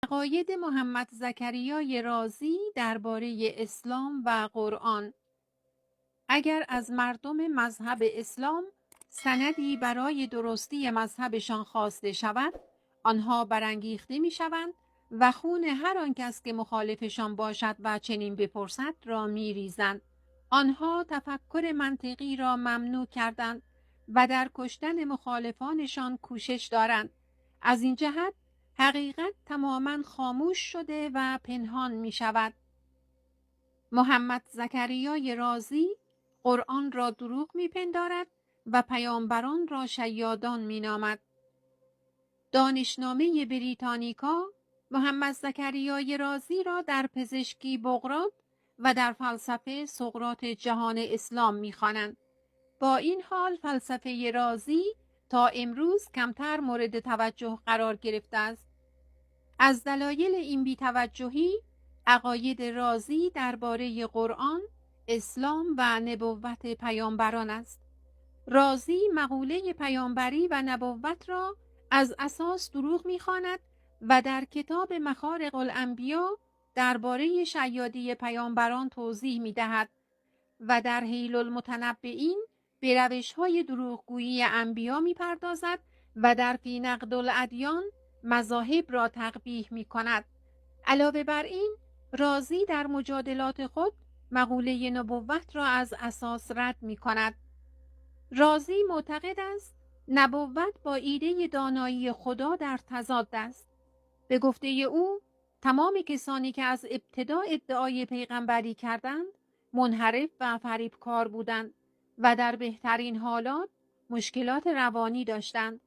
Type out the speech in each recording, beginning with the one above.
عقاید محمد زکریای رازی درباره اسلام و قرآن. اگر از مردم مذهب اسلام سندی برای درستی مذهبشان خواسته شود، آنها برانگیخته می‌شوند و خون هر آن کس که مخالفشان باشد و چنین بپرسد را می‌ریزند. آنها تفکر منطقی را ممنوع کردند و در کشتن مخالفانشان کوشش دارند. از این جهت حقیقت تماما خاموش شده و پنهان می شود. محمد زکریای رازی قرآن را دروغ می پندارد و پیامبران را شیادان می نامد. دانشنامه بریتانیکا محمد زکریای رازی را در پزشکی بقراط و در فلسفه سقراط جهان اسلام می خوانند. با این حال فلسفه رازی تا امروز کمتر مورد توجه قرار گرفته است. از دلایل این بی‌توجهی عقاید رازی درباره قرآن، اسلام و نبوت پیامبران است. رازی مقوله پیامبری و نبوت را از اساس دروغ می‌خواند و در کتاب مخارق الانبیا درباره شیادی پیامبران توضیح می‌دهد و در حیل المتنبئین به روش‌های دروغگویی انبیا می‌پردازد و در فی نقد الادیان مذاهب را تقبیح می‌کند. علاوه بر این، رازی در مجادلات خود مقوله نبوت را از اساس رد می‌کند. رازی معتقد است نبوت با ایده دانایی خدا در تضاد است. به گفته او، تمام کسانی که از ابتدا ادعای پیغمبری کردند، منحرف و فریبکار بودند و در بهترین حالات مشکلات روانی داشتند.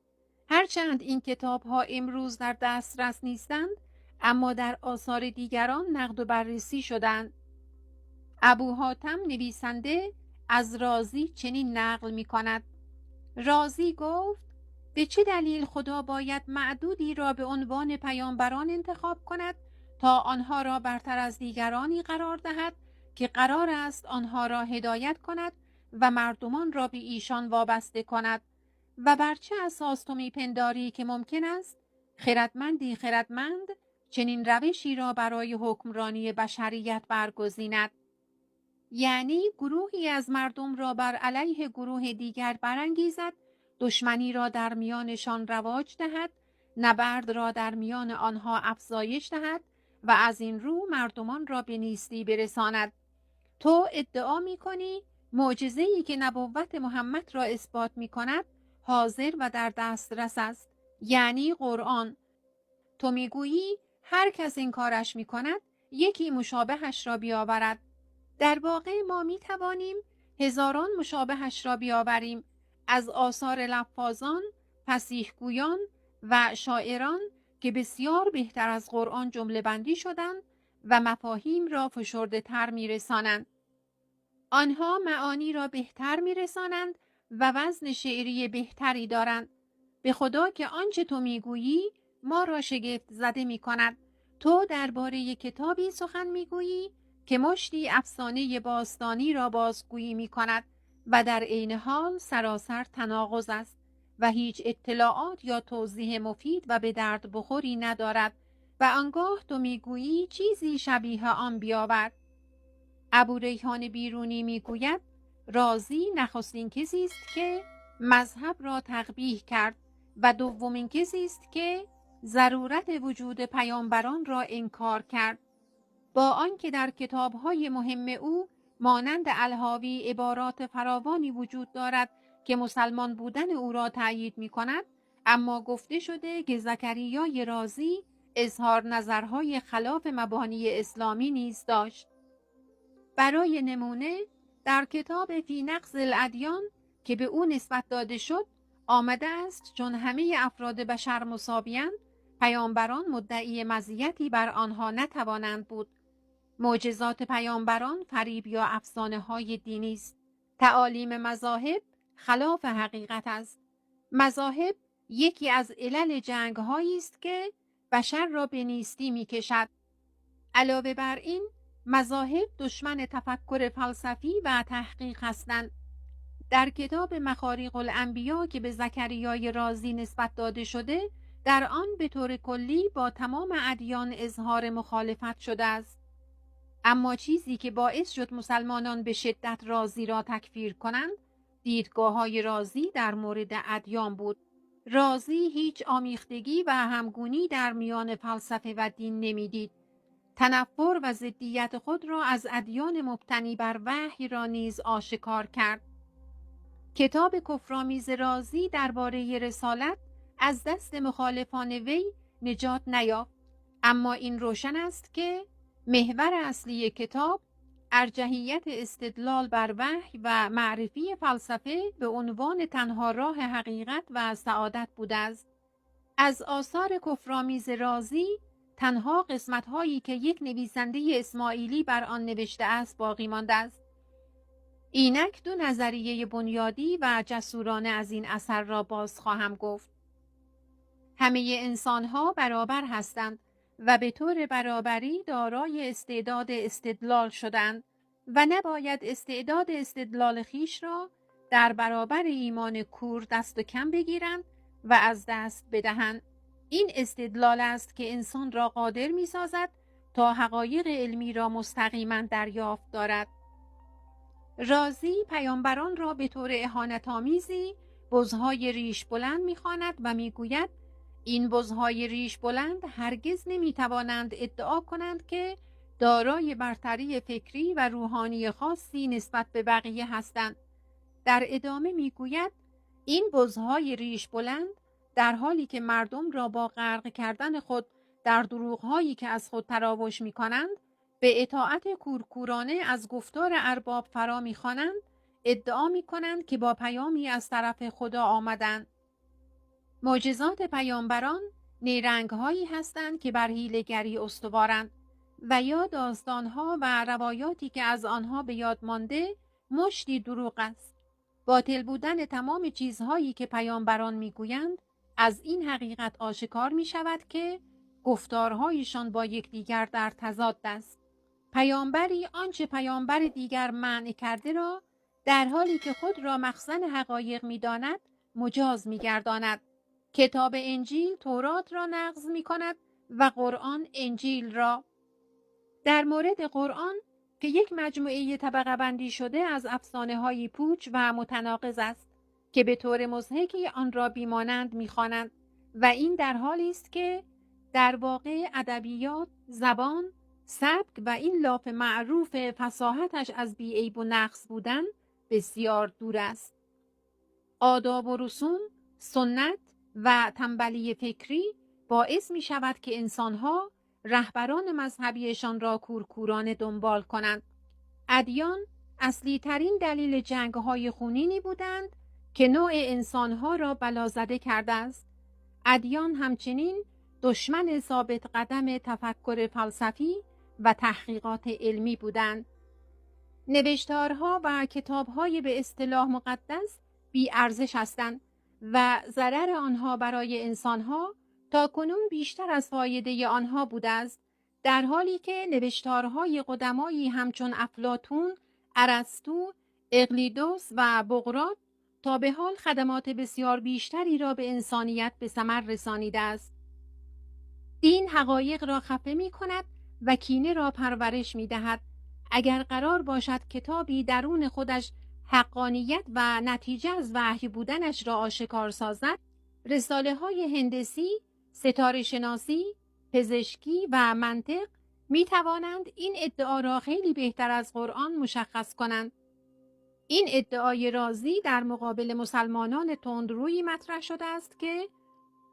هرچند این کتاب‌ها امروز در دسترس نیستند، اما در آثار دیگران نقد و بررسی شدند. ابو حاتم نویسنده از رازی چنین نقل می‌کند: رازی گفت به چه دلیل خدا باید معدودی را به عنوان پیامبران انتخاب کند تا آنها را برتر از دیگرانی قرار دهد که قرار است آنها را هدایت کند و مردمان را به ایشان وابسته کند؟ و بر چه اساس تو میپنداری که ممکن است خردمندی خردمند چنین روشی را برای حکمرانی بشریت برگزیند؟ یعنی گروهی از مردم را بر علیه گروه دیگر برانگیزد، دشمنی را در میانشان رواج دهد، نبرد را در میان آنها افزایش دهد و از این رو مردمان را به نیستی برساند. تو ادعا می‌کنی معجزه‌ای که نبوت محمد را اثبات می‌کند حاضر و در دسترس است، یعنی قرآن. تو می‌گویی هر کس این کارش می‌کند یکی مشابهش را بیاورد. در واقع ما می‌توانیم هزاران مشابهش را بیاوریم، از آثار لفاظان، فصیح‌گویان و شاعران که بسیار بهتر از قرآن جمله بندی شدند و مفاهیم را فشرده تر می‌رسانند. آنها معانی را بهتر می‌رسانند و وزن شعری بهتری دارند. به خدا که آنچه تو می‌گویی ما را شگفت زده می‌کند. تو درباره کتابی سخن می‌گویی که مشتی افسانه باستانی را بازگویی می‌کند و در عین حال سراسر تناقض است و هیچ اطلاعات یا توضیح مفید و به درد بخوری ندارد و آنگاه تو میگویی چیزی شبیه آن بیاور. ابو ریحان بیرونی میگوید رازی نخستین کسی است که مذهب را تقبیح کرد و دومین کسی است که ضرورت وجود پیامبران را انکار کرد. با آنکه در کتاب‌های مهم او مانند الحاوی عبارات فراوانی وجود دارد که مسلمان بودن او را تأیید می‌کند، اما گفته شده که زکریای رازی اظهار نظرهای خلاف مبانی اسلامی نیز داشت. برای نمونه در کتاب فی نقض الادیان که به او نسبت داده شد آمده است چون همه افراد بشر مساوی‌اند، پیامبران مدعی مزیتی بر آنها نتوانند بود. معجزات پیامبران فریب یا افسانه‌های دینی است. تعالیم مذاهب خلاف حقیقت است. مذاهب یکی از علل جنگ‌هایی است که بشر را به نیستی می‌کشد. علاوه بر این، مذاهب دشمن تفکر فلسفی و تحقیق هستند. در کتاب مخاریق الانبیا که به زکریای رازی نسبت داده شده، در آن به طور کلی با تمام ادیان اظهار مخالفت شده است. اما چیزی که باعث شد مسلمانان به شدت رازی را تکفیر کنند، دیدگاه‌های رازی در مورد ادیان بود. رازی هیچ آمیختگی و همگونی در میان فلسفه و دین نمیدید. تنفر و ضدیت خود را از ادیان مبتنی بر وحی را نیز آشکار کرد. کتاب کفرآمیز رازی درباره رسالت از دست مخالفان وی نجات نیافت، اما این روشن است که محور اصلی کتاب ارجحیت استدلال بر وحی و معرفی فلسفه به عنوان تنها راه حقیقت و سعادت بوده است. از آثار کفرآمیز رازی تنها قسمت‌هایی که یک نویسنده اسماعیلی بر آن نوشته است باقی مانده است. اینک دو نظریه بنیادی و جسورانه از این اثر را باز خواهم گفت. همه انسان‌ها برابر هستند و به طور برابری دارای استعداد استدلال شدند و نباید استعداد استدلال خویش را در برابر ایمان کور دست کم بگیرند و از دست بدهند. این استدلال است که انسان را قادر می‌سازد تا حقایق علمی را مستقیما دریافت دارد. رازی پیامبران را به طور اهانت‌آمیزی بزهای ریش بلند می‌خواند و می‌گوید این بزهای ریش بلند هرگز نمی‌توانند ادعا کنند که دارای برتری فکری و روحانی خاصی نسبت به بقیه هستند. در ادامه می‌گوید این بزهای ریش بلند در حالی که مردم را با غرق کردن خود در دروغ‌هایی که از خود تراوش می‌کنند به اطاعت کورکورانه از گفتار ارباب فرا می‌خوانند، ادعا می‌کنند که با پیامی از طرف خدا آمدند. معجزات پیامبران نیرنگ‌هایی هستند که بر حیله‌گری استوارند و یا داستان‌ها و روایاتی که از آنها به یاد مانده مشتی دروغ است. باطل بودن تمام چیزهایی که پیامبران می‌گویند از این حقیقت آشکار می‌شود که گفتارهایشان با یکدیگر در تضاد است. پیامبری آنچه پیامبر دیگر منع کرده را در حالی که خود را مخزن حقایق می‌داند مجاز می‌گرداند. کتاب انجیل تورات را نقض می‌کند و قرآن انجیل را. در مورد قرآن که یک مجموعه طبقه بندی شده از افسانه‌های پوچ و متناقض است که به طور مضحکی آن را بیمانند می‌خوانند و این در حالی است که در واقع ادبیات، زبان، سبک و این لاف معروف فصاحتش از بی‌عیب و نقص بودن بسیار دور است. آداب و رسوم، سنت و تنبلی فکری باعث می شود که انسانها رهبران مذهبیشان را کورکورانه دنبال کنند. ادیان اصلی ترین دلیل جنگ‌های خونینی بودند که نوع انسانها را بلازده کرده است. ادیان همچنین دشمن ثابت قدم تفکر فلسفی و تحقیقات علمی بودند. نوشتارها و کتاب‌های به اصطلاح مقدس بی‌ارزش هستند و ضرر آنها برای انسانها تا کنون بیشتر از فایده آنها بوده است، در حالی که نوشتارهای قدمایی همچون افلاطون، ارسطو، اقلیدس و بقراط تا به حال خدمات بسیار بیشتری را به انسانیت به ثمر رسانیده است. دین حقایق را خفه می کند و کینه را پرورش می دهد. اگر قرار باشد کتابی درون خودش حقانیت و نتیجه از وحی بودنش را آشکار سازد، رساله های هندسی، ستاره شناسی، پزشکی و منطق می توانند این ادعا را خیلی بهتر از قرآن مشخص کنند. این ادعای رازی در مقابل مسلمانان تندرویی مطرح شده است که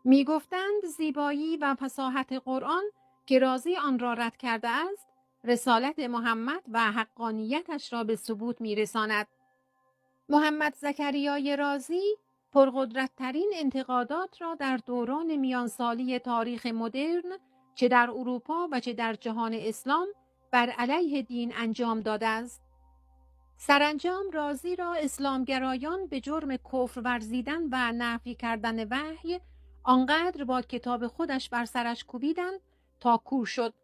می گفتند زیبایی و فصاحت قرآن که رازی آن را رد کرده است، رسالت محمد و حقانیتش را به ثبوت می رساند. محمد زکریای رازی پرقدرت‌ترین انتقادات را در دوران میانسالی تاریخ مدرن چه در اروپا و چه در جهان اسلام بر علیه دین انجام داده است. سرانجام رازی را اسلامگرایان به جرم کفر ورزیدن و نفی کردن وحی آنقدر با کتاب خودش بر سرش کوبیدند تا کور شد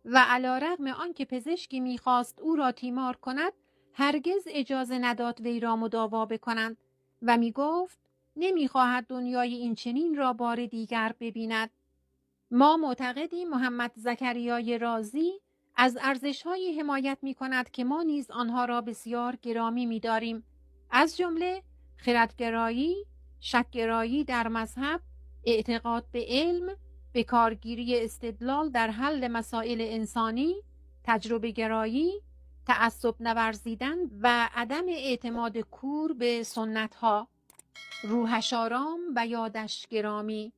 و علی رغم آنکه پزشکی می‌خواست او را تیمار کند، هرگز اجازه نداد وی را مداوا بکنند و می‌گفت نمی‌خواهد دنیای این چنین را بار دیگر ببیند. ما معتقدیم محمد زکریای رازی از ارزش‌هایی حمایت می‌کند که ما نیز آنها را بسیار گرامی می‌داریم، از جمله خردگرایی، شک‌گرایی در مذهب، اعتقاد به علم، به کارگیری استدلال در حل مسائل انسانی، تجربه گرایی، تعصب نورزیدن و عدم اعتماد کور به سنت‌ها. روحش آرام و یادش گرامی.